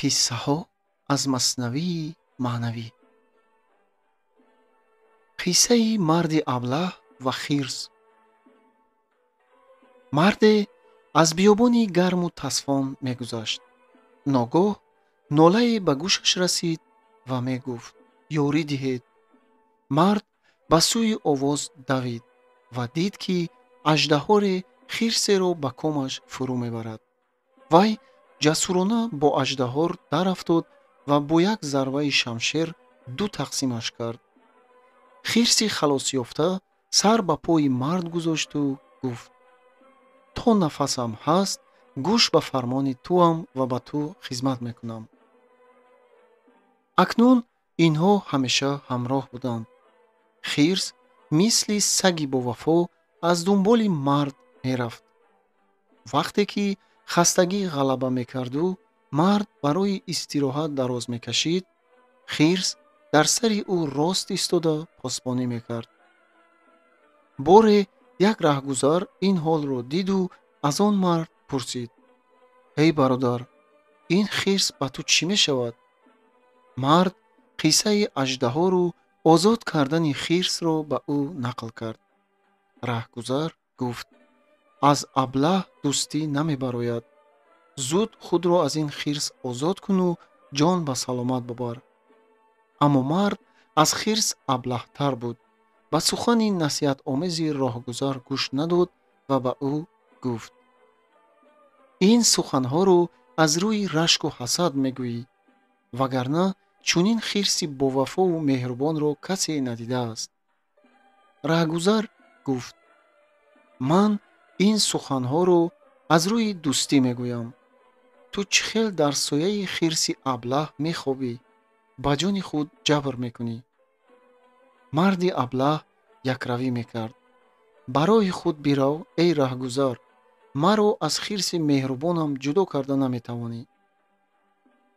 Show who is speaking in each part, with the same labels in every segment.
Speaker 1: Қиссаҳо аз Маснавии маънавӣ. Қиссаи марди аблаҳ ва хирс. Марде аз биёбони гарму тасфон мегузашт. Ногоҳ нолае ба гӯшаш расид ва мегуфт: ёрӣ диҳед. Мард ба сӯи овоз давид ва дид, ки аждаҳоре хирсеро ба комаш фурӯ мебарад. Вай ҷасурона бо аждаҳор дарафтод ва бо як зарбаи шамшер ду тақсимаш кард. Хирси халосёфта сар ба пои мард гузошту гуфт: то нафасам ҳаст, гӯш ба фармони туам ва ба ту хизмат мекунам. Акнун инҳо ҳамеша ҳамроҳ буданд. Хирс мисли саги бовафо аз дунболи мард мерафт. Вақте ки хастагӣ ғалаба мекарду мард барои истироҳат дароз мекашид, хирс дар сари ӯ рост истода посбонӣ мекард. Боре як раҳгузар ин ҳолро диду аз он мард пурсид: эй бародар, ин хирс ба ту чӣ мешавад? Мард қиссаи аждаҳору озод кардани хирсро ба ӯ нақл кард. Раҳгузар гуфт: аз аблаҳ дӯстӣ намебарояд. Зуд худро аз ин хирс озод куну ҷон ба саломат бубар. Аммо мард аз хирс аблаҳтар буд. Ба сухани насиҳатомези роҳгузар гӯш надод ва ба ӯ гуфт: ин суханҳоро аз рӯи рашку ҳасад мегӯӣ, вагарна чунин хирси бовафову меҳрубонро касе надидааст. Раҳгузар гуфт: ман ин суханҳоро аз рӯи дӯстӣ мегӯям. Ту чӣ хел дар сояи хирси аблаҳ мехобӣ, ба ҷони худ ҷабр мекунӣ? Марди аблаҳ якравӣ мекард: ба роҳи худ бирав, эй раҳгузар, маро аз хирси меҳрубонам ҷудо карда наметавонӣ.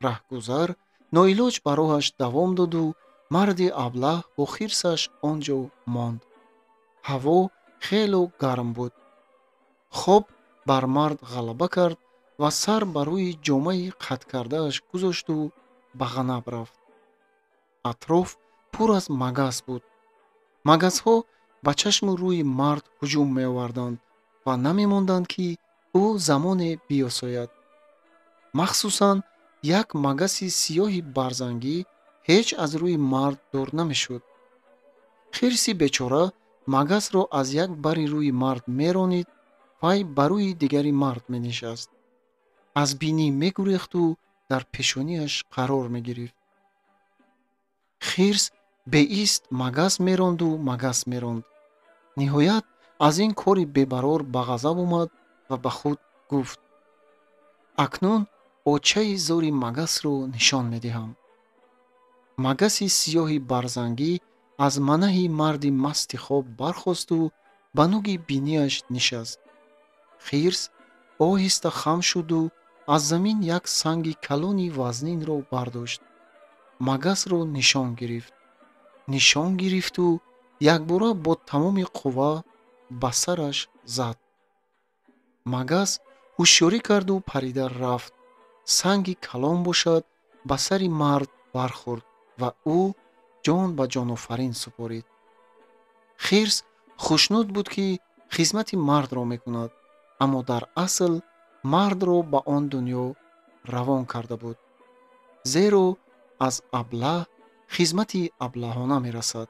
Speaker 1: Раҳгузар ноилоҷ ба роҳаш давом доду марди аблаҳ бо хирсаш он ҷо монд. Ҳаво хело гарм буд. Хоб бар мард ғалаба кард ва сар ба рӯи ҷомаи қаткардааш гузошту ба ғанаб рафт. Атроф пур аз магас буд. Магасҳо ба чашму рӯи мард ҳуҷум меоварданд ва намемонданд, ки ӯ замоне биёсояд. Махсусан як магаси сиёҳи барзангӣ ҳеҷ аз рӯи мард дур намешуд. Хирси бечора магасро аз як бари рӯи мард меронид, вай ба рӯи дигари мард менишаст. Аз бинӣ мегурехту дар пешониаш қарор мегирифт. Хирс беист магас меронду магас меронд. Ниҳоят аз ин кори бебарор ба ғазаб омад ва ба худ гуфт: акнун очаи зори магасро нишон медиҳам. Магаси сиёҳи барзангӣ аз манаҳи марди масти хоб бархосту ба нуги биниаш нишаст. Хирс оҳиста хам шуду аз замин як санги калони вазнинро бардошт. Магасро нишон гирифт. Нишон гирифту якбора бо тамоми қувва ба сараш зад. Магас ҳушёрӣ карду парида рафт. Санги калон бошад ба сари мард бархӯрд ва ӯ ҷон ба ҷонофарин супорид. Хирс хушнуд буд, ки хизмати мардро мекунад, аммо дар асл мардро ба он дунё равон карда буд, зеро аз аблаҳ хизмати аблаҳона мерасад.